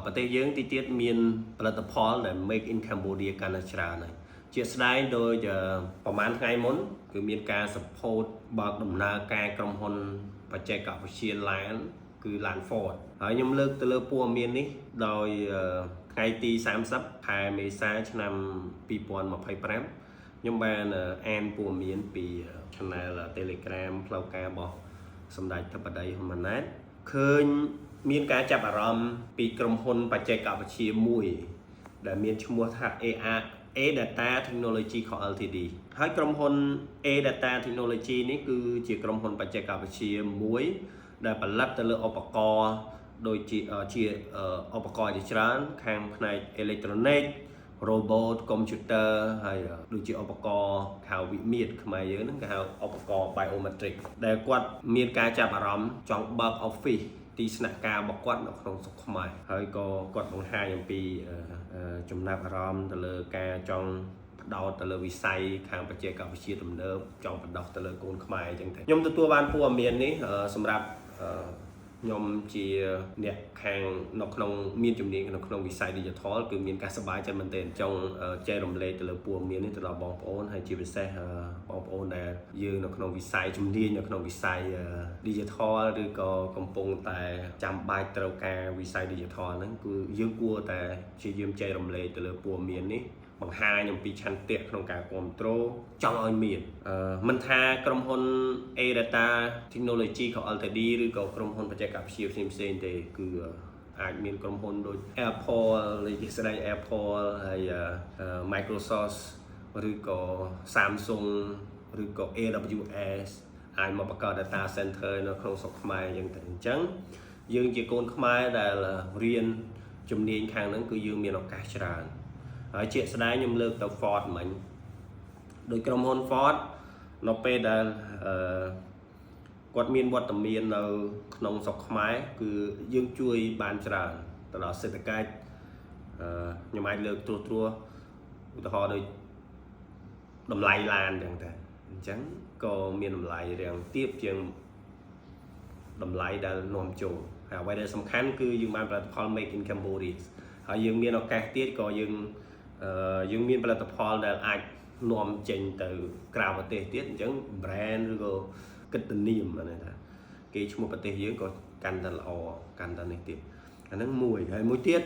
ប្រទេសយើងទីទៀតមានផលិតផលដែល Made in Cambodia កាន់តែច្រើនហើយជាក់ស្ដែងដោយប្រហែលថ្ងៃមុនគឺមានការ support បើកដំណើរការក្រុមហ៊ុនបច្ចេកវិទ្យាឡានគឺឡាន Ford ហើយខ្ញុំលើកទៅលើព័ត៌មាននេះដោយថ្ងៃទី30ខែមេសាឆ្នាំ2025ខ្ញុំបានអានព័ត៌មានពី Channel Telegram ផ្លូវការរបស់សម្ដេចធិបតីហ៊ុនម៉ាណែតឃើញមានការចាប់អារម្មណ៍ពីក្រុមហ៊ុនបច្ចេកវិទ្យាមួយ ដែលមានឈ្មោះថា AR A-Data Technology Co Ltd ហើយក្រុមហ៊ុន A-Data Technology នេះគឺជាក្រុមហ៊ុនបច្ចេកវិទ្យាមួយ ដែលផលិតទៅលើឧបករណ៍ដូចជាជាឧបករណ៍ជាច្រើនខាងផ្នែកអេឡិចត្រូនិក robot computer ហើយដូចជាឧបករណ៍ហៅវិមាត្រខ្មែរយើងហ្នឹងគេហៅឧបករណ៍ biometric ដែលគាត់មានការចាប់អារម្មណ៍ចង់បើក office ទីស្នាក់ការរបស់គាត់នៅក្នុងស្រុកខ្មែរហើយក៏គាត់បង្ហាញអំពីចំណាប់អារម្មណ៍ទៅលើការចង់ផ្ដោតទៅលើវិស័យខាងបច្ចេកវិទ្យាទំនើបចង់បណ្ដោះទៅលើកូនខ្មែរអញ្ចឹងទៅខ្ញុំទទួលបានព័ត៌មាននេះសម្រាប់ខ្ញុំជាអ្នកខាងនៅក្នុងមានជំនាញនៅក្នុងវិស័យ digital គឺមានការសប្បាយចិត្តមែនទែនចង់ចែករំលែកទៅលើព័ត៌មាននេះទៅដល់បងប្អូនហើយជាពិសេសបងប្អូនដែលយើងនៅក្នុងវិស័យជំនាញនៅក្នុងវិស័យ digital ឬក៏កំពុងតែចាំបាច់ត្រូវការវិស័យ digital ហ្នឹងគឺយើងគួរតែព្យាយាមចែករំលែកទៅលើព័ត៌មាននេះបង្ហាញអំពីឆន្ទៈក្នុងការគ្រប់គ្រងចង់ឲ្យមានមិនថាក្រុមហ៊ុន A-Data Technology Co Ltd ឬក៏ក្រុមហ៊ុនបច្ចេកវិទ្យាផ្សេងផ្សេងៗទេគឺអាចមានក្រុមហ៊ុនដូច Apple ដូចជាស្ដែង Apple ហើយ Microsoft ឬក៏ Samsung ឬក៏ AWS អាចមកបង្កើត data center នៅក្នុងស្រុកខ្មែរអញ្ចឹងទៅអញ្ចឹងយើងជាកូនខ្មែរដែលរៀនជំនាញខាងហ្នឹងគឺយើងមានឱកាសច្រើនហើយជាក់ស្ដែងខ្ញុំលើកទៅ Ford មិញដោយក្រុមហ៊ុន Ford នៅពេលដែលអឺគាត់មានវត្តមាននៅក្នុងស្រុកខ្មែរគឺយើងជួយបានច្រើនទៅដល់សេដ្ឋកិច្ចខ្ញុំអាចលើកត្រួសត្រាសឧទាហរណ៍ដូចតម្លៃឡានអញ្ចឹងទៅអញ្ចឹងក៏មានតម្លៃរាងទាបជាងតម្លៃដែលនាំចូលហើយអ្វីដែលសំខាន់គឺយើងបានផលិតផល Made in Cambodia ហើយយើងមានឱកាសទៀតក៏យើងយើងមានផលិតផលដែលអាចនាំចេញទៅក្រៅប្រទេសទៀតអញ្ចឹង brand ឬក៏កិត្តិនាមអានេះថាគេឈ្មោះប្រទេសយើងក៏កាន់តែល្អកាន់តែនេះទៀតអាហ្នឹងមួយហើយមួយទៀត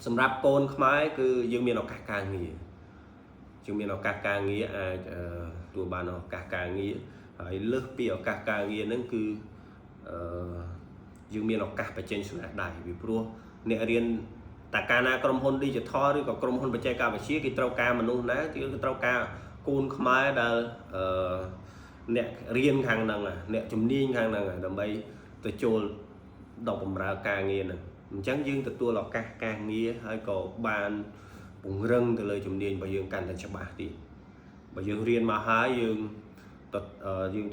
សម្រាប់កូនខ្មែរគឺយើងមានឱកាសការងារយើងមានឱកាសការងារអាចទទួលបានឱកាសការងារហើយលើសពីឱកាសការងារហ្នឹងគឺយើងមានឱកាសបញ្ចេញស្នាដៃពីព្រោះអ្នករៀនតើកាលណាក្រុមហ៊ុន digital ឬក៏ក្រុមហ៊ុនបច្ចេកវិទ្យាគេត្រូវការមនុស្សណាគេត្រូវការកូនខ្មែរដែលអ្នករៀនខាងហ្នឹងអ្នកជំនាញខាងហ្នឹងដើម្បីទៅចូលដល់បម្រើការងារហ្នឹងអញ្ចឹងយើងទទួលឱកាសការងារហើយក៏បានពង្រឹងទៅលើជំនាញរបស់យើងកាន់តែច្បាស់ទៀតបើយើងរៀនមកហើយយើង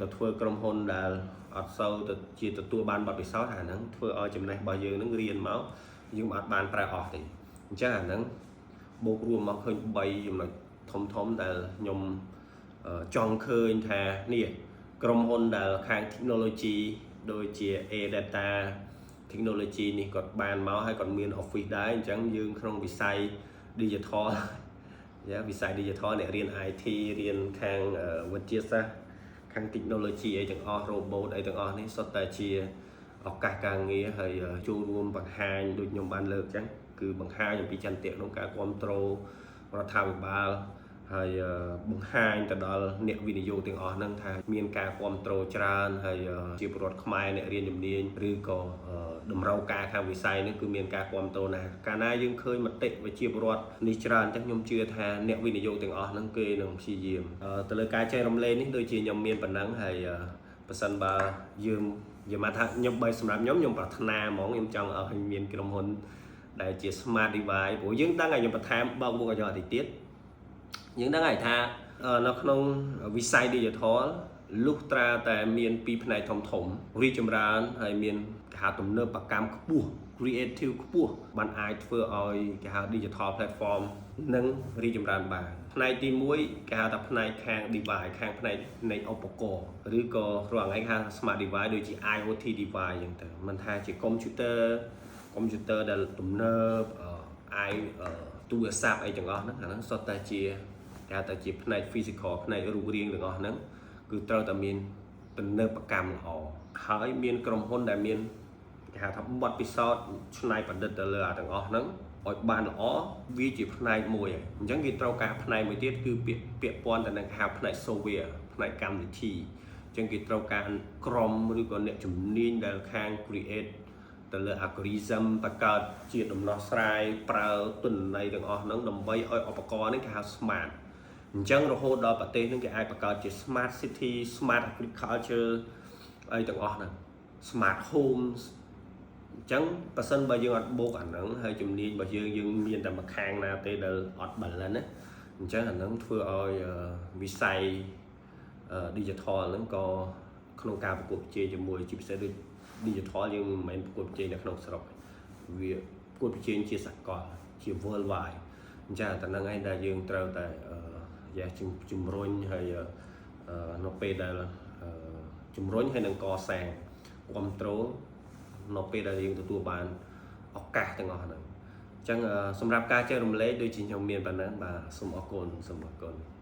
ទៅធ្វើក្រុមហ៊ុនដែលអត់សូវទៅជាទទួលបានបទពិសោធន៍អាហ្នឹងធ្វើឲ្យចំណេះរបស់យើងហ្នឹងរៀនមកយើងអត់បានប្រើអស់ទេអញ្ចឹងអាហ្នឹងបូករួមមកឃើញ3ចំណុចធំធំដែលខ្ញុំចង់ឃើញថានេះក្រុមហ៊ុនដែលខាង technology ដូចជា A-Data Technology នេះគាត់បានមកហើយគាត់មាន office ដែរអញ្ចឹងយើងក្នុងវិស័យ digital យ៉ាវិស័យ digital អ្នករៀន IT រៀនខាងវិទ្យាសាស្ត្រខាង technology អីទាំងអស់ robot អីទាំងអស់នេះសុទ្ធតែជាឱកាសការងារហើយចូលរួមបង្ហាញដូចខ្ញុំបានលើកអញ្ចឹងគឺបង្ហាញអំពីចន្ទៈក្នុងការគ្រប់គ្រងរដ្ឋាភិបាលហើយបង្ហាញទៅដល់អ្នកវិនិយោគទាំងអស់ហ្នឹងថាមានការគ្រប់គ្រងច្រើនហើយជាពលរដ្ឋខ្មែរអ្នករៀនជំនាញឬក៏តម្រូវការខាងវិស័យនេះគឺមានការគ្រប់គ្រងណាស់កាលណាយើងឃើញមតិវិជាពលរដ្ឋនេះច្រើនអញ្ចឹងខ្ញុំជឿថាអ្នកវិនិយោគទាំងអស់ហ្នឹងគេនឹងព្យាយាមទៅលើការចែករំលែកនេះដូចជាខ្ញុំមានប៉ុណ្ណឹងហើយប៉ះសិនបើយើងនិយាយមកថាខ្ញុំបើសម្រាប់ខ្ញុំខ្ញុំប្រាថ្នាហ្មងខ្ញុំចង់ឲ្យមានក្រុមហ៊ុនដែលជា smart device ព្រោះយើងដឹងហើយខ្ញុំបន្ថែមបើកមុខឲ្យយកតិចទៀតយើងដឹងហើយថានៅក្នុងវិស័យ digital លុះត្រាតែមានពីរផ្នែកធំធំរីកចម្រើនហើយមានគេហៅទំនើបកម្មខ្ពស់ creative ខ្ពស់បានអាចធ្វើឲ្យគេហៅ digital platform នឹងរីកចម្រើនបានផ្នែកទី1គេហៅថាផ្នែកខាង device ខាងផ្នែកនៃឧបករណ៍ឬក៏រាល់ថ្ងៃគេហៅ smart device ដូចជា IoT device អញ្ចឹងទៅមិនថាជា computer កុំព្យូទ័រដែលទំនើបអឺ i ទូរស័ព្ទអីទាំងអស់ហ្នឹងអាហ្នឹងសុទ្ធតែជាគេហៅថាជាផ្នែក physical ផ្នែករូបរាងទាំងអស់ហ្នឹងគឺត្រូវតែមានទំនើបកម្មល្អហើយមានក្រុមហ៊ុនដែលមានគេហៅថាបទពិសោធន៍ច្នៃប្រឌិតទៅលើអាទាំងអស់ហ្នឹងឲ្យបានល្អវាជាផ្នែកមួយហើយអញ្ចឹងគេត្រូវការផ្នែកមួយទៀតគឺពាក្យពាក់ព័ន្ធទៅនឹងហៅផ្នែក software ផ្នែកកម្មវិធីអញ្ចឹងគេត្រូវការក្រុមឬក៏អ្នកជំនាញដែលខាង create ទៅលើ algorithm បង្កើតជាដំណោះស្រាយប្រើទិន្នន័យទាំងអស់ហ្នឹងដើម្បីឲ្យឧបករណ៍នេះគេហៅ smart អញ្ចឹងរហូតដល់ប្រទេសហ្នឹងគេអាចបង្កើតជា smart city, smart agriculture អីទាំងអស់ហ្នឹង smart homes អញ្ចឹងបើសិនបើយើងអត់បូកអាហ្នឹងហើយជំនាញរបស់យើងយើងមានតែមួយខាងណាទេដែលអត់ balance ណាអញ្ចឹងអាហ្នឹងធ្វើឲ្យវិស័យ digital ហ្នឹងក៏ក្នុងការប្រកួតប្រជែងជាមួយជាពិសេសដូច digital យើងមិនមែនប្រកួតប្រជែងនៅក្នុងស្រុកវាប្រកួតប្រជែងជាសកលជា worldwide អញ្ចឹងតែហ្នឹងឯងដែលយើងត្រូវតែយ៉ាជំរុញហើយនៅពេលដែលជំរុញហើយនឹងកសាងគ្រប់គ្រងនៅពេលដែលយើងទទួលបានឱកាសទាំងអស់ហ្នឹងអញ្ចឹងសម្រាប់ការចែករំលែកដូចជាខ្ញុំមានប៉ុណ្ណឹងបាទសូមអរគុណសូមអរគុណ។